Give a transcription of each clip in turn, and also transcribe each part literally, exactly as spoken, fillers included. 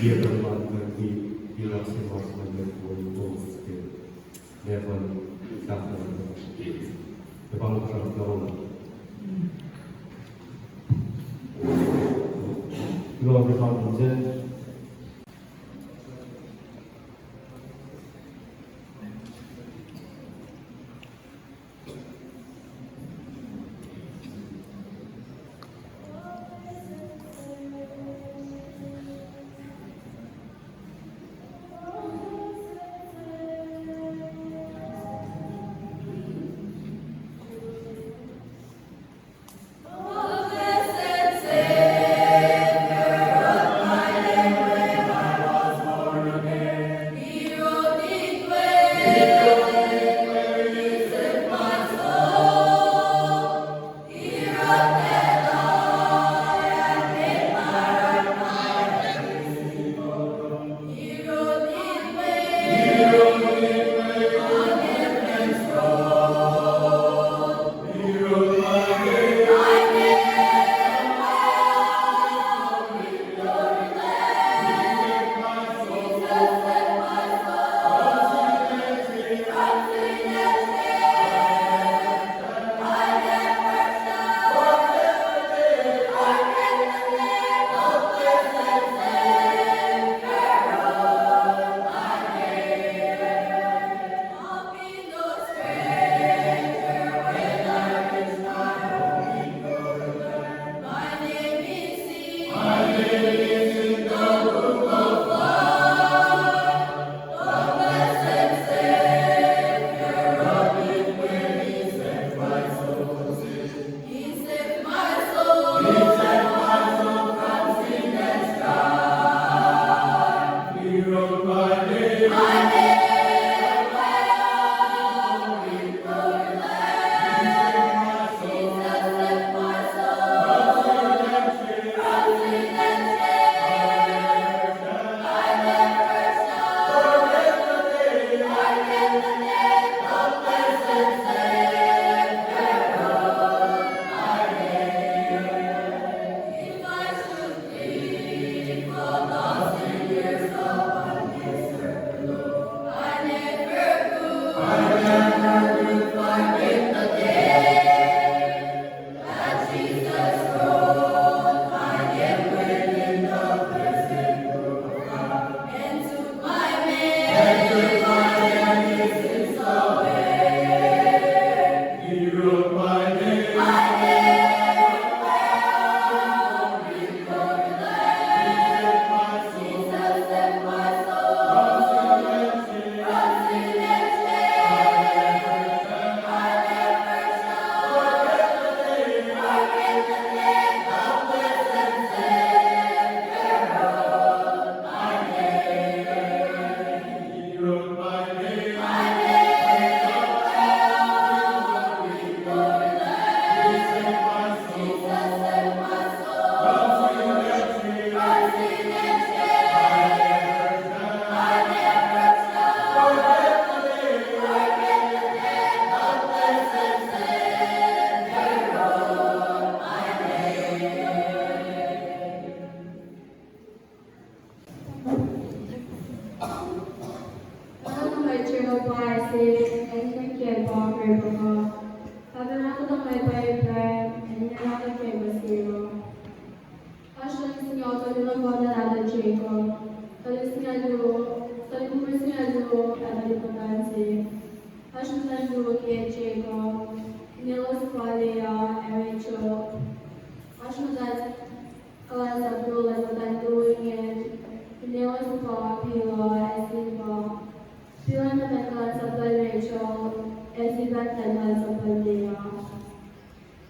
Liye pacl ma kuht in ilak se ma kuht in kuh in ke level sahflah. Ke pa ngosra kaul. Lord, we come to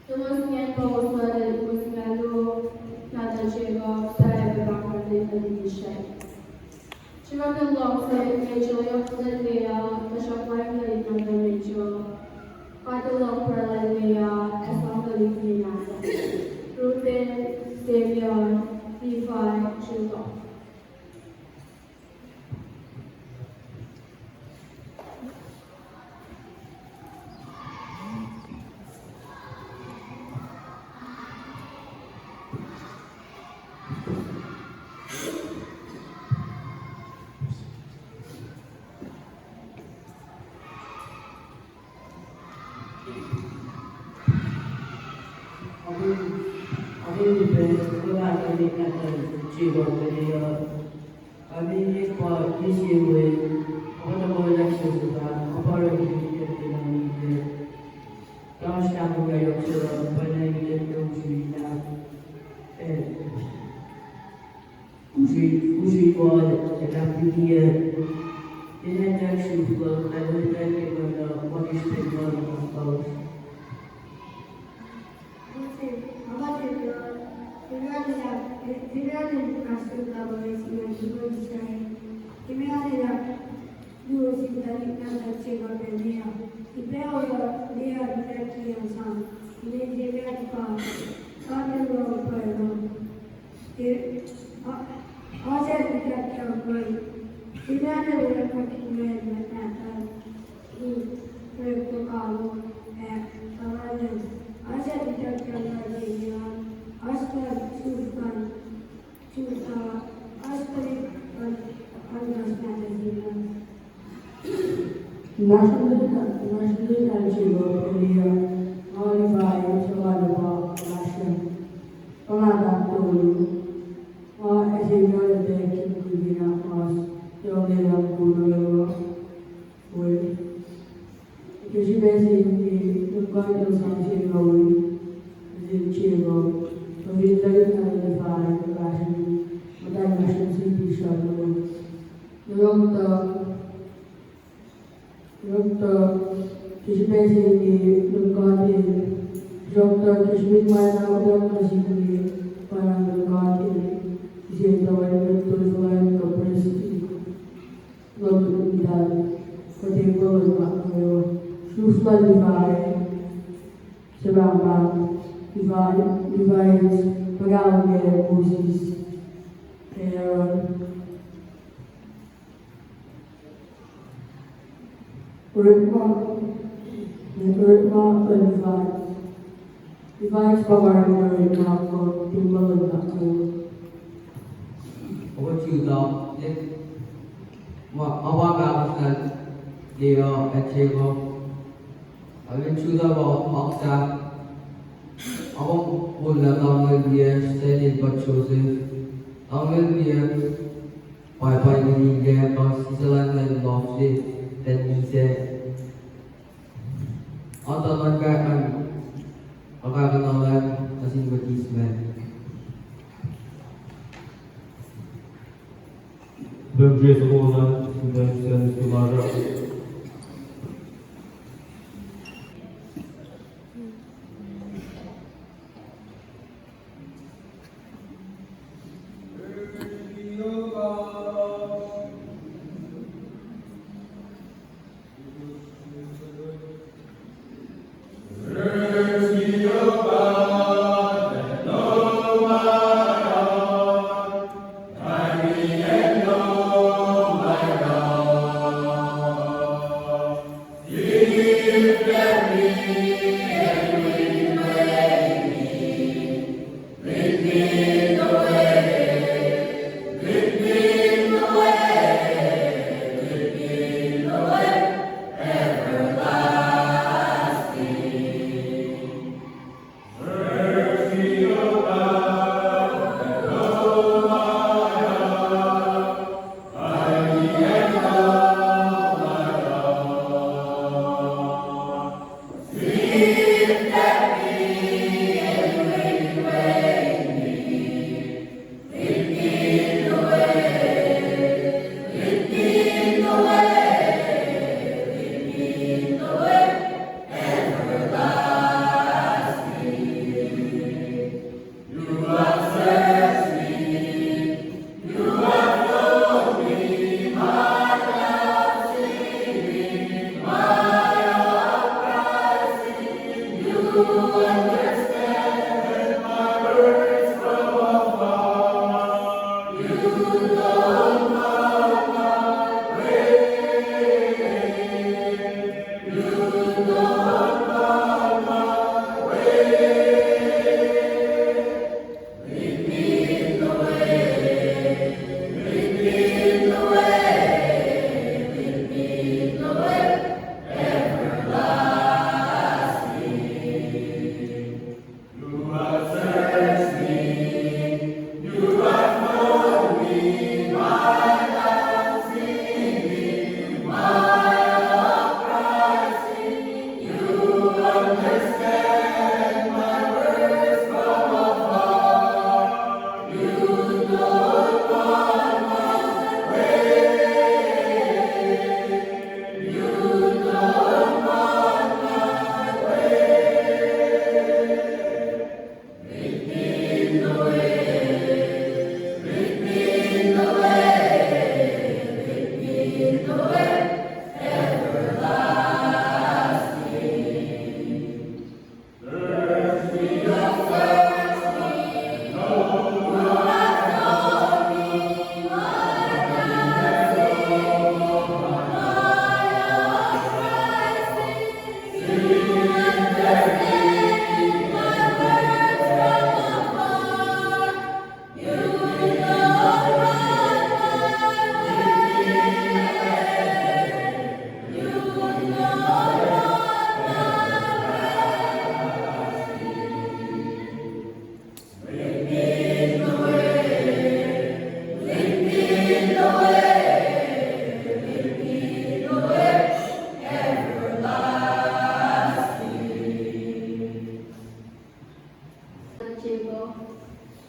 Elos ingacn pa Oswald el kowos inge, Nahtuhl Jacob, Sahyacn, ac Pahpah Lena Michelle. Srihpac luhngse Rachel yohk luhn Leah, tuhsruhk wacngihn tuhlihk nahtuhl Rachel. Pahtuh luhng Leah, ac sang tuhlihk nahtuhl Reuben, Simeon, Levi, Judah. Amen. Amen. Pahpah, kuht ac kuh in Jisu Kraist. Amen. Pahpah, ke sie we, Pahpah, kuht ac kuh in Jisu Kraist, Pahpah, kuht ac kuh in Jisu Kraist. Tamuhlwel, kuht ac kuh in Jisu Kraist, Pahpah, kuht ac kuh in Jisu Kraist. Amen. Usi, usi wal, elah piliye. Enenuh sukul, enenuh ke mweyen, uh, mani spen ma, uh, National, national culture of India, modified, modified, national. Pahpah, tolu. Ma, ac se nga le te, kim kuhina mas, yohk le lam kulo, we. Ke srihpac se inge, nuhnkacl sang se nga we, el Jacob, el tuhlihk nahtuhl Levi, el fahsr, muhtwacn nahtuhl Simeon, Simeon. Nuhnuhnkuh, nuhnuhnkuh, ke srihpac se inge, nuhnkacl, nuhnuhnkuh, ke srihpac ma na muhtwacn nahtuhl Simeon, pa na nuhnkacl, ke srihpac ma na muhtwacn nahtuhl Simeon, kuht in kuh in Levi, Levi, Levi, Moses, Aaron. Orekma, orekma, Levi. Levites pa karihngihn orekma, kuh, tuhlihk nahtuhl. Orekma Judah, ma, ma pa kahsruh Leah ac Jacob. Amen. Judah pa orekma sahyac. Amen. Paul lah tamuhlwel Leah, Sally pa Joseph. Tamuhlwel Leah, pwacye pwacye ninac, pa sislah lwen lof se, ten mise. Oasr nuhnak an, oasr nuhnak an, nuh sin mwet Israel. Pem Jisus molan, in pacl se, in pacl se.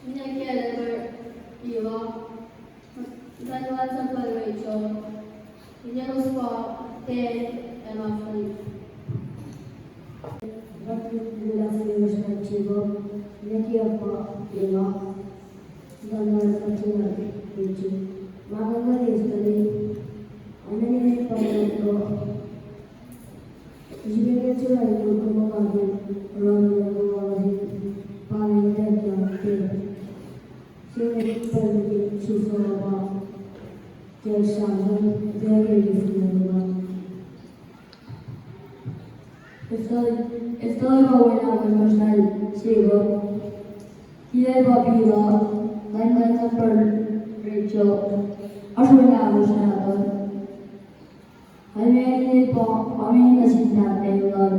Ninac kiacn Elder Ila, muhtwacn kuhlwacnsap lal Rachel, ninac elos pa Ted ac Natalie. Muhtwacn kuhlwacnsap lal Jacob, ninac kiacn pa Ila, muhtwacn kuhlwacnsap lal Rachel. Ma inge elos tuh, ma inge pa Ila. Srihpac se lal Jacob ma inge, Ron, Ron, Ron, pa inge tuh, tuh. Srihpac se lal Jacob, Joseph pa, Joseph, Joseph, Joseph. Efuh, efuh kuh wacngihn ahkosr lal Jacob? Ninac pa Bilhah, muhtwacn kuhlwacnsap lal Rachel, oasr wacngihn ahkosr nahtuhl. Kalmeyac ninac pa, pa inge nuh sin tahmtahel lal.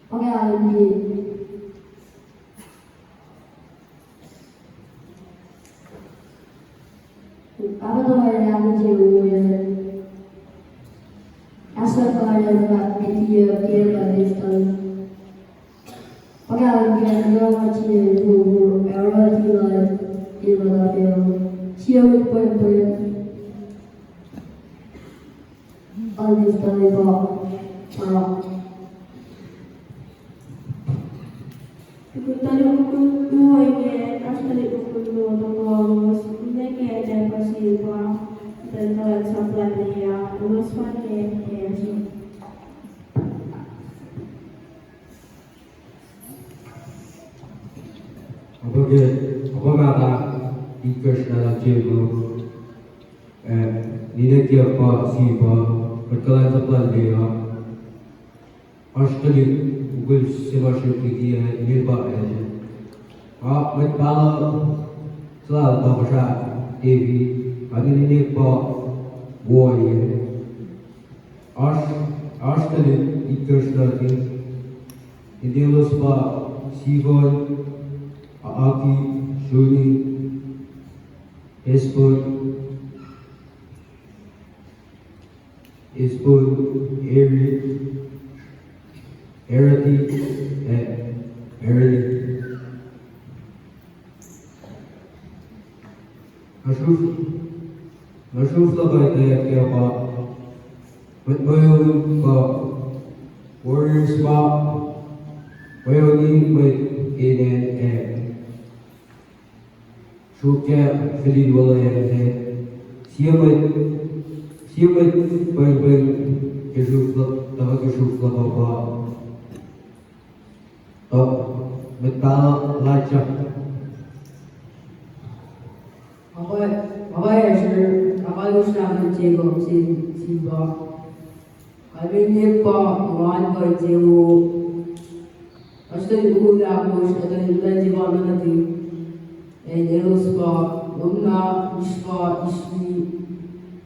Pa kahlwem ke. Pahpah tuhmwacl el ahkinsewowoye. Ahsor pa el fahk, met liki el fahk, el fahk. Pa kahlwem ke, el fahk, sie wowo, el fahk, el fahk, el fahk. Sie wik pweng pweng. Almost all about, uh, Tukun tuhlihk mukul luo inge, oasr tuhlihk mukul luo tohkoh, elos ninac kiacn Ted pa Silpa, muhtwacn kuhlwacnsap lal Leah, elos pa Ted ac Ashley. Opa ke, opa mahtuh, itkohsr lal Jacob, eh, ninac kiyuhk pa Silpa, mwet kuhlwacnsap lal Leah, oasr tuhlihk mukul se ma srihk liki, eh, inel pa Ashley. Ah, mwet pahluh se lal tohkohsrah David, ah, ninac pa Woye. Oasr, oasr tuhlihk itkohsr nuhtin, ninac elos pa Sivan, Aki, Shuni, Esbon, Esbon, Eri, Erati, eh, Erani. Nga sruf, nga sruf luhk uh etweyuck ke pa, mwet mweun pa, warriors pa, mweuni mwet Canaan ac sruokyac fihlin wolacna. Sie mwet, sie mwet pwengpweng ke sruf luhk, tuhkuh ke sruf luhk uh pa, tuh mwet pahluh Elijah. Pahpah, pahpah Asher, pahpah Asher, Jacob, Sil-, Silpa. Kalmeyac pa, Ron, pa Jeo. Oasr tuhlihk mukul ahkosr, tuhlihk muhtwacn Silpa nuhtin. Ac elos pa, Omna, Ishpa, Ishvi,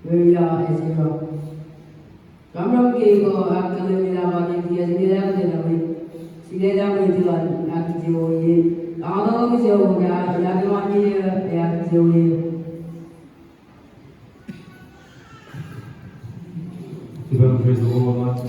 Beria, ac Zera. Kamram ke kuh ahkkahlwemye lah ma ke tiac singucul ahkosr na mwet, singucul ahkosr na mwet lal ahkinsewowoye. Nga tuh luhngse oruh lah ke ma ke, eh, ahkinsewowoye. Sipang praise the Lord.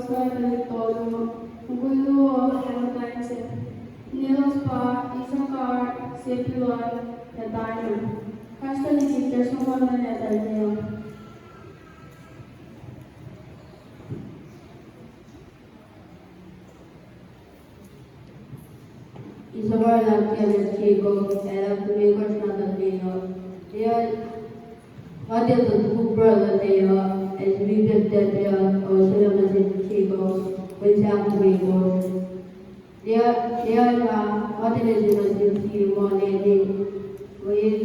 Sahp el tolu, mukul luo ac muhtwacn se. Nelos pa Isakar, Sebulun, ac Dina. Kasrtani Peter somon neta leo. Isakar el ahkkahlwemye Jacob, el ahkkahlwemye kosr nahtuhl Leah. Leah, God El tuh topuk pruhe lal Leah, ac sifilpac tiac Leah, uh, sulah nuh sin Jacob, mweyen se ahkkahlwemye kosr. Leah, Leah el fahk, God El ac sulah nuh sel sie ma lele, mweyen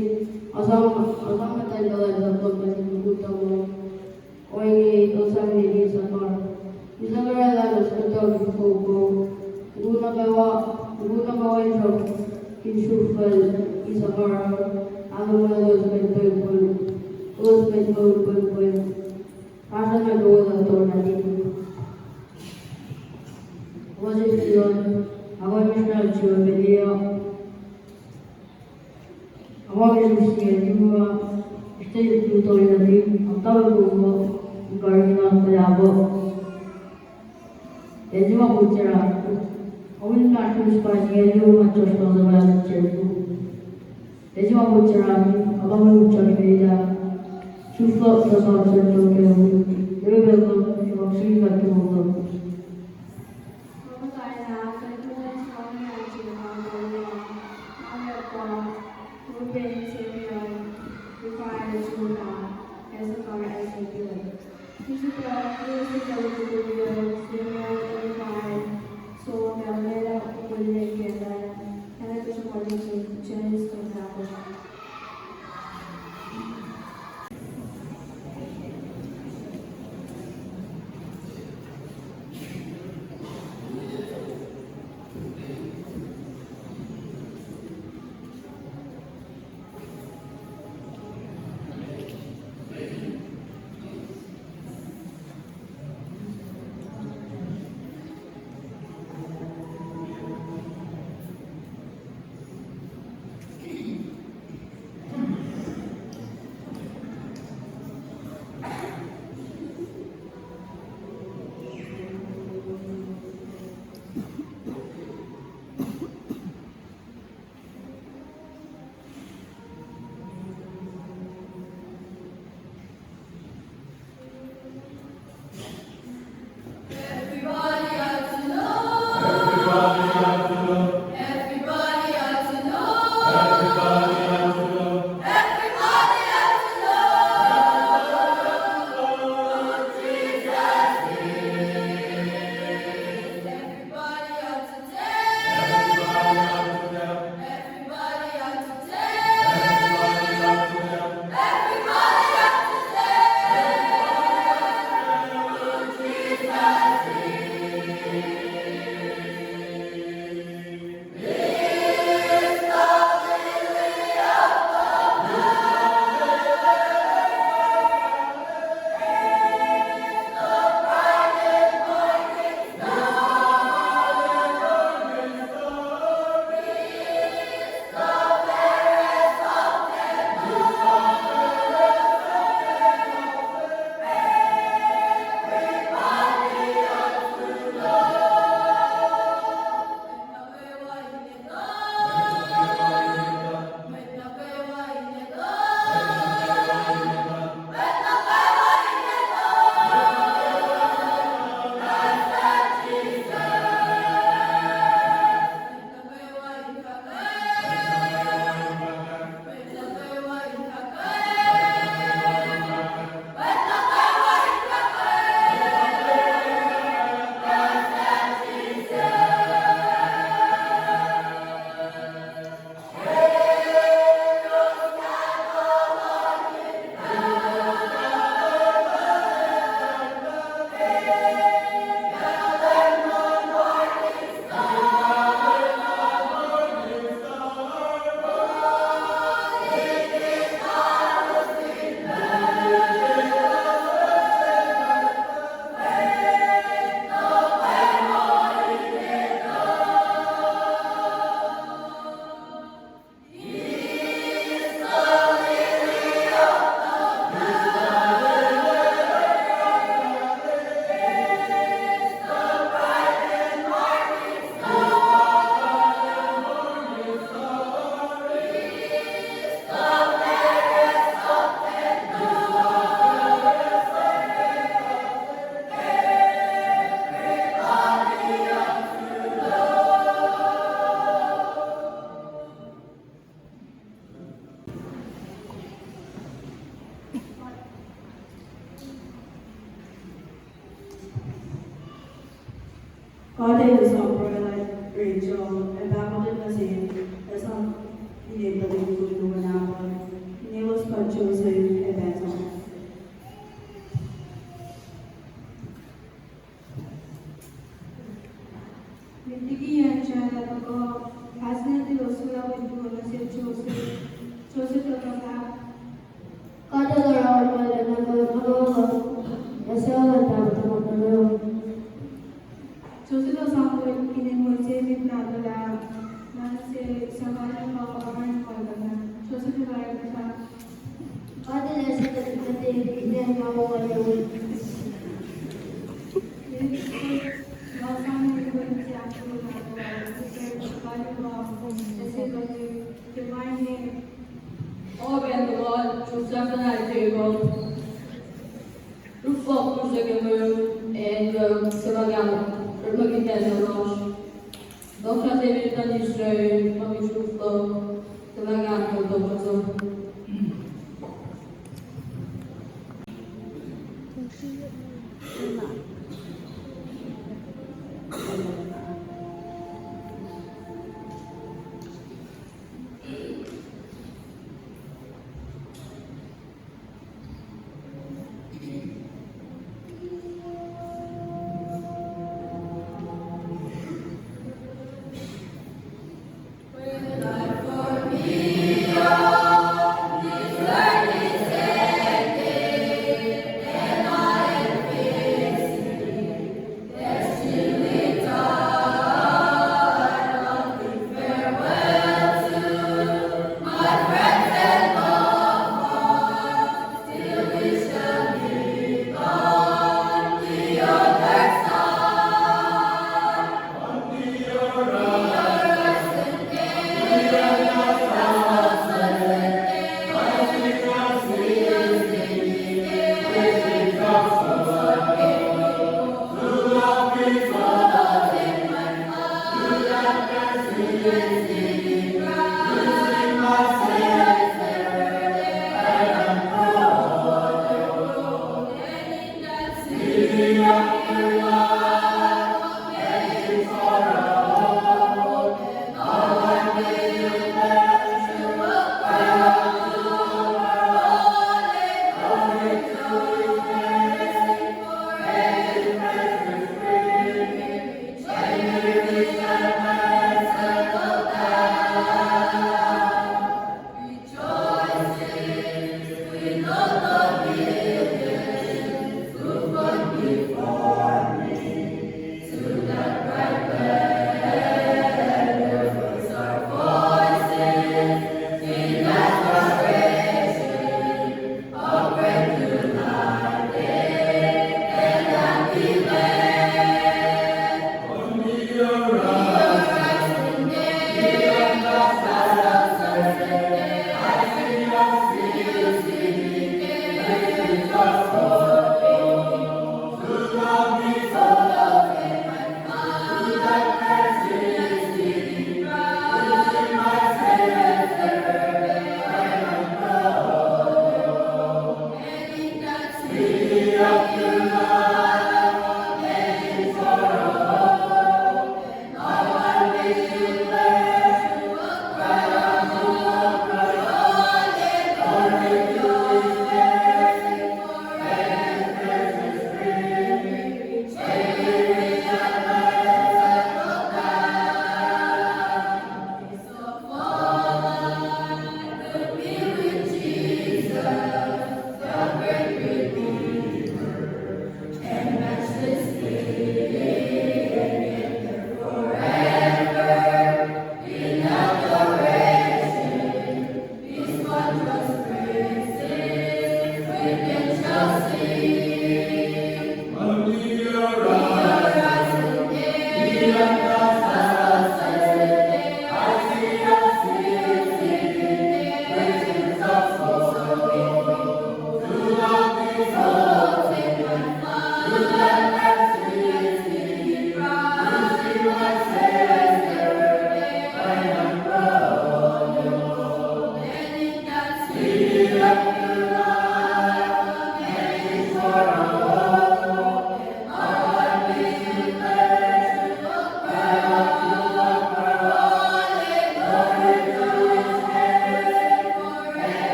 asang, asang muhtwacn kuhlwacnsap lom nuh sin mukul tuhmom. Ohinge, elos sang liki Isakar. Isakar el lalos kuhtuh fokoko. Mukul nuh kwewa, mukul nuh kwewa in sruhf, in sruhf Isakar, alu muh elos met pwengpweng, elos met pwengpweng. Fahsruh nuh ke wolator na liki. Wosifilon, akoa missionary Jehova Leah. Akoa ke srihsrihk yuwa, srihsrihk luto in nuhtin, aptalo koko, in karihngihn kuhlahpo. Esi ma putera, awi na srihsrihk pa ni elu ma Joshua zama Jericho. Esi ma putera, apa ma Joshua ita, suflok sasa Jericho ke u, elu pelo, srihsrihk ke u. God El esam Brian ac Rachel, ac pahkotwen nuh sin, esam inen tuhlihk lun Nahor, inelos pa Joseph ac Benjamin. Met liki acn China tuhkuh, kahs neti los sulaclah nuh sel Joseph. Joseph el fahk, God El oruh ma lwelah nuh kwewa, nuh kwewa, ac suc luhn pahpah tuhmuhk nuh kwewa. Joseph el sang mwet kihtin mwet se met nahtuhl ah, na se suhfal nuh kwewa, oruh in kuhlacna. Joseph el fahk, God El ase nuh David, inen ma wo oacyacpac. O Pahpah Tuhmwacl, Joseph el Jacob, rufok nuh sel ke mweun, ac kuh se ma kahs, orekmakihn nuh lasr. Tohkohsrah se met luhn Israel, ma misac rufok, se ma kahs, tohkohsrah.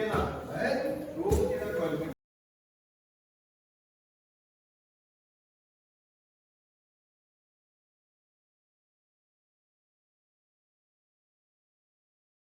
Mwet